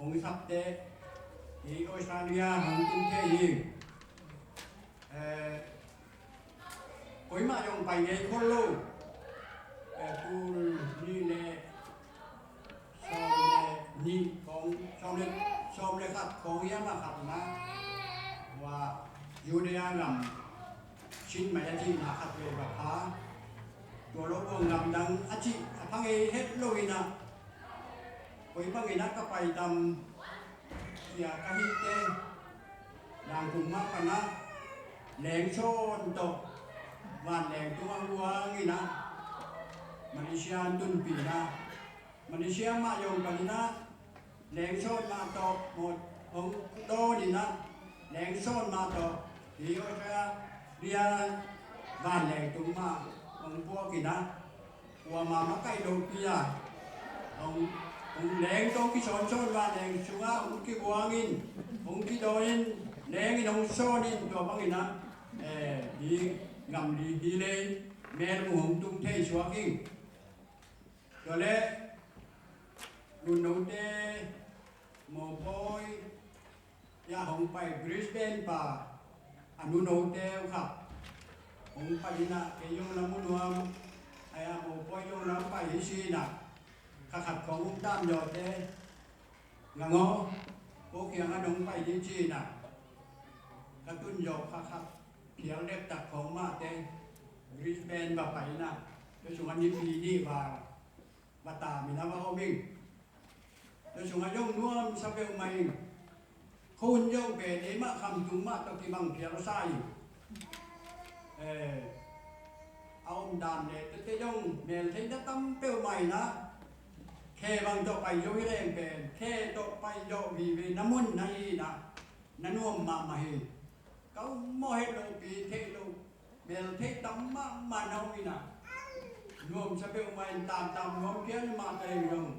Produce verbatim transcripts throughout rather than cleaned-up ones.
hong sapte, hih Australia hong tung thei hi. Eh, koimah zong pai ngei khol lo. Eh, tul nih le sawm le nih khawng, sawm le, sawm le khat khawng hiam a khat na, tua Judea lam sin mai a cihna khat vei va pha. Tua lo buang lamdang a cih a pha ngei het lo hi na, koi bangin a ka pai tam cia ka hihte, Yangon mah pan a leng sawn tawh vanleng tung a huang in a, Malaysia an tunpih in a, Malaysia mah zong pan in a leng sawn mah tawh mawh hong dawn in a, leng sawn mah tawh hih Australia vanleng tung mah hong puak in a, kuamah makaih lopi a, hong, hong leng tawh kisawnsawn vanleng sungah hong kibuang in, hong kidawn in, leng in hong sawn in, tua bangin a, eh, hih gam li hih lei mel mu hong tung thei suak ing. Tua leh Lunnote mawhpawi ya hong pai Brisbane pa a nunote uh kha hong pai in a, kei zong na mu nuam, ai a mawhpawi zong na hong pai hi si in a, kha khat khawng um tam zawhte, ngang aw, ko kiang a nong pai ding ci in a, ka tun zawh kha khat phial dek tak khawng mahte Brisbane va pai in a, tua sungah nipi nih va, va tam in a va om ing. Tua sungah zong nuamsa peuhmah ing. Khun zong pen ei mah khamtung mah tawh kibang phial sa ing. Eh, a om dan le tuate zong mel theihna tam peuhmah in a, khe bang tawh pai zo hi leng pen, khe tawh pai zo vive na mun na hi in a, na nuam mahmah hi. Ka um mawh het lopi theih loh, mel theih tam mahmah na om in a, nuamsa peuhmah in, tam tam nuam phial in mah teng zong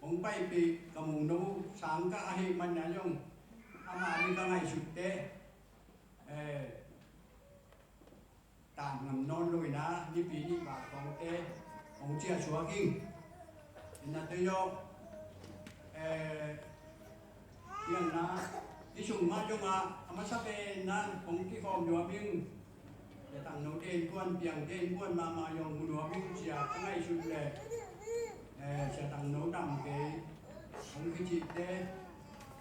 hong paipih ka mungno sangkah ahih man a zong, amah ding ka ngaihsutte, eh, tan ngam nawn lo in a, nipi nih va khawngte hong ciah suak ing. In a tui aw, eh, piangna, hih sung mah zongah a masa pen in a hong kikhawm nuam ing. Sia Tangno te innkuan, Piang te innkuan mahmah zong mu nuam ing cia ka ngaihsut leh, eh, Sia Tangno dam kei hong kicihte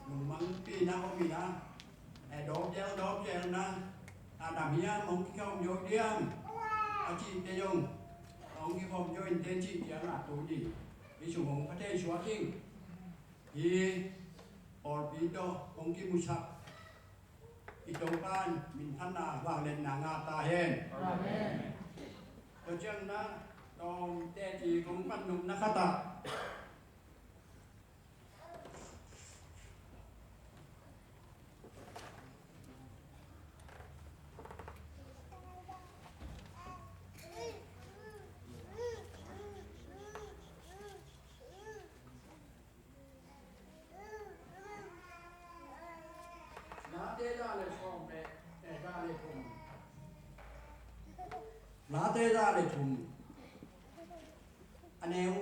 lungmangpihna om in a, eh, dawp zel dawp zel na, a dam hiam, hong kikhawm zo diam a cihte zong, hong kikhawm zo in te cih ciangah tuni hih sung hong pha thei suak ing. Hih pawlpi tawh hong kimusak i Topa in minthanna vangliatna ngah ta hen. Amen. Tua ciangin a tawm teci kong pan nopna khat ah Late za le sawm le, eh, za le thum. Late za le thum. A neu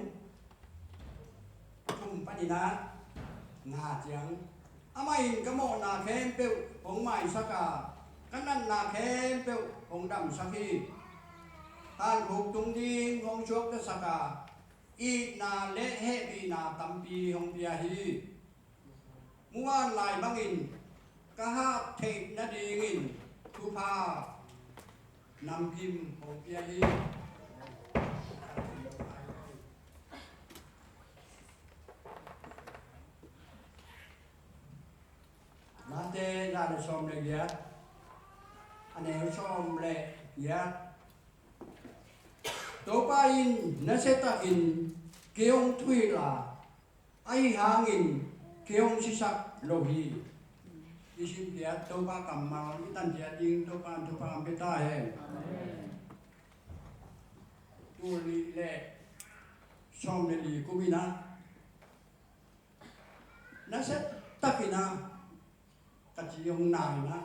thum panin a nga ciang, amah in ka mawhna khempeuh hong maisak a, ka natna khempeuh hong damsak hi. Hankhuk tung ding hong suaktasak a, itna le hehpihna tampi hong pia hi. Muan lai bangin ka hah theih nadingin thupha namkim hong pia hi. Late za le sawm le giat, a neu sawm le giat. Topa in nasia takin kei hong thuhilh a, ahi hangin kei hong sisak lo hi. I simkhiat Topa kammal i tanciat ding Topa in thupha hong pia ta hen. Amen. Tul nih le sawm le li kum in a, nasia takin a ka ci hong nai na,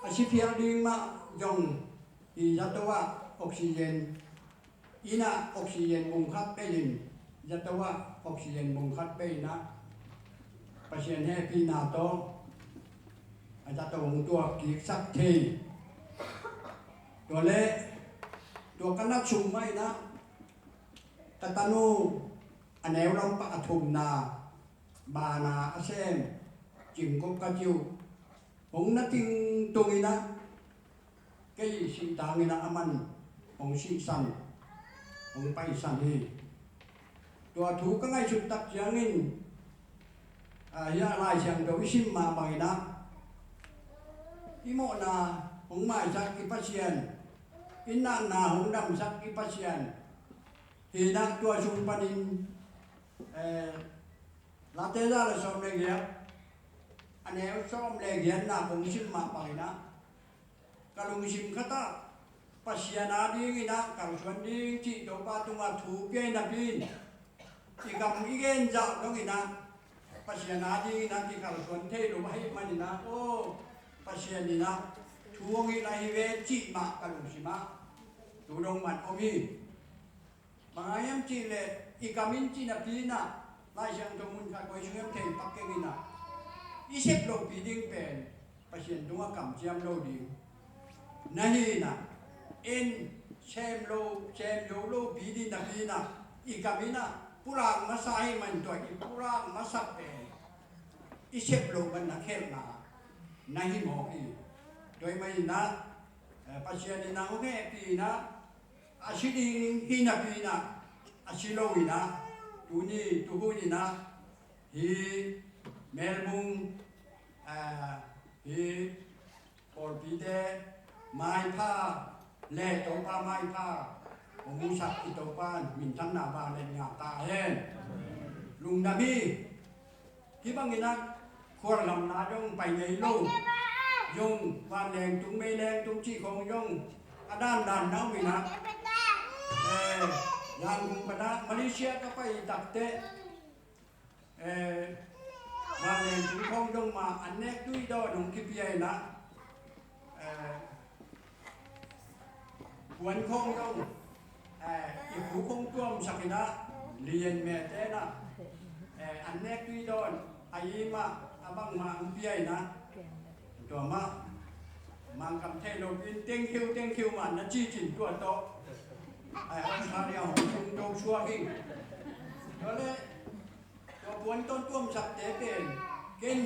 a si phial ding mah zong hi zato ah oxygen, inn ah oxygen bung khat bei in, zato ah oxygen bung khat bei in a, Pasian hehpihna tawh a zato hong tuak kiksak thei. Tua leh tua ka nat sung mah in ah ka tanu a neu lam pah a thumna bana a sem Cingkop ka cih uh hong na ting tung in ah kei sih tangin ah aman hong sihsan, hong paisan hi. Tua thu ka ngaihsut tak ciangin ah, hiah Lai Siangtho i sim mah bangin ah i mawhna hong maisak i Pasian, i natna hong damsak i Pasian hi in ah tua sung panin eh, Late za le sawm le giat a neu sawm le giatna kong sim mah bangin ah ka lungsim khat ah Pasian adingin ah kalsuan ding cih Topa tungah thu pia hi napi in i kam i gen zah dongin ah Pasian adingin ah kikalsuan thei lo ahih manin ah aw Pasian in ah thu hong hilh ahi ve cih mah ka lungsim ah tu dong mah om hi. Bang hang hiam cih leh i kam in cih napi in ah Lai Siangtho mun khat koi sung hiam thei pak keng in ah i sep lohpi ding pen Pasian tungah kamciam lo ding na hi in ah en sem lo sem zo lopi ding napi in ah i kam in ah pulak masa hi man tua i pulak masa pen i sep loh man na khelhna na hi mawk hi. Tua ahih manin ah eh, Pasian in ah hong hehpih in ah a si ding hi napi in ah a si lo in ah tuni tuhun in ah hi Melbourne ah hi pawlpite maipha le Topa maipha hong musak i Topa minthanna vanglian ngah ta hen. Lungdam hi. Hih bangin ah khualgamla zong pai ngei lo. Zong vanleng tung meileng tung cih khawng zong a dandan na om in ah eh, Yangon pan ah Malaysia ka pai takteh eh, vanleng tung khawng zong mah an nek tui dawn hong kipia in ah eh, puan khawng zong eh, i khuk khawng tuamsak in ah lian mete in ah eh, an nek tui dawn a i mah a bangmah hong pia in ah tua mah Mangkam thei lo in thank you thank you mah na ci cin tua tawh eh, Australia hong sung do suak hi. Tua leh tua puan tawn tuamsakte pen ken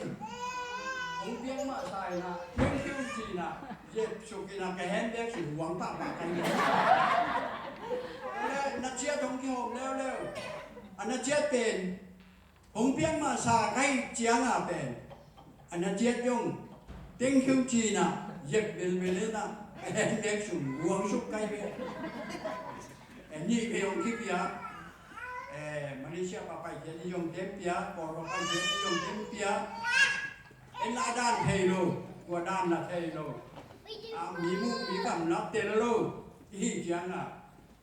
hong piak mah sa in ah thank you ci in ah zep suk in ah ka handbag sung huang pahpah ka hi. Tua leh na ciat hong kihawm leuleu a na ciat pen hong piak mah sa ka hih ciang a pen a na ciat zong thank you ci in ah zep melmel in ah ka handbag sung huang suk ka hi ve. Eh, nih vei hong kipia eh, Malaysia pa pai ciat i zong tem pia, Kawl pa pai ciat i zong tem pia. En la dan thei lo, tua dan la thei lo. A mi mu mi kam la tel lo. I hi ciang a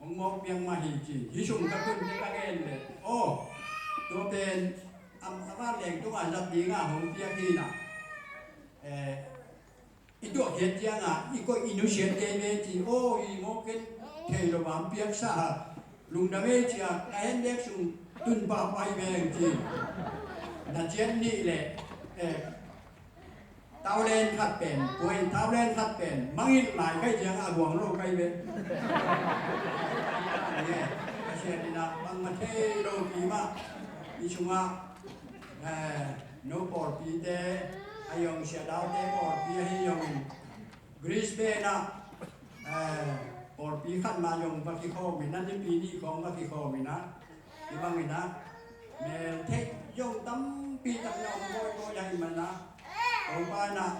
hong mawk piang mah hi ci. Hi sung ka tun te ka gen le aw tua pen am a vanleng tungah zat ding a hong piak hi na. Eh, i tuahkhiat ciangah i koih i nusiat kei ve ci aw hi maw ken thei lo bang piaksa a lungdam ei cia ka hen bek sung tun pahpah hi veng ci. Na ciat nih le eh, taulen khat pen puai taulen khat pen mangin lai kai ciangah a guang lo kai ve. Ka siat inah bangmah thei lo pi mah i sungah eh, no pawlpite a yong siadaute pawlpi ahi yongin Brisbane ah eh, pawlpi khat mah yong va kikhawm inah nipi nih khawng va kikhawm inah i bang inah mel theih yong tampi tak na om kawikawi ahi manah Topa inah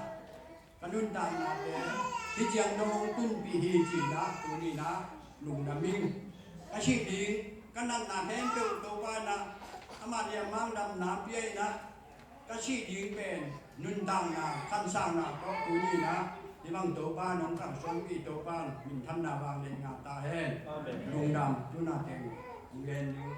ka nuntaknate hih ciang dong hong tunpih hi ci inah tuni inah lungdam ing. Ka sih ding ka natna khempeuh Topa inah amah liammang damna pia inah ka sih ding pen nuntakna khansakna tawh tuni inah hih bang Topa nong kalsuanpih Topa minthanna vanglian ngah ta hen. Amen. Lungdam tuna teng hong gen ding.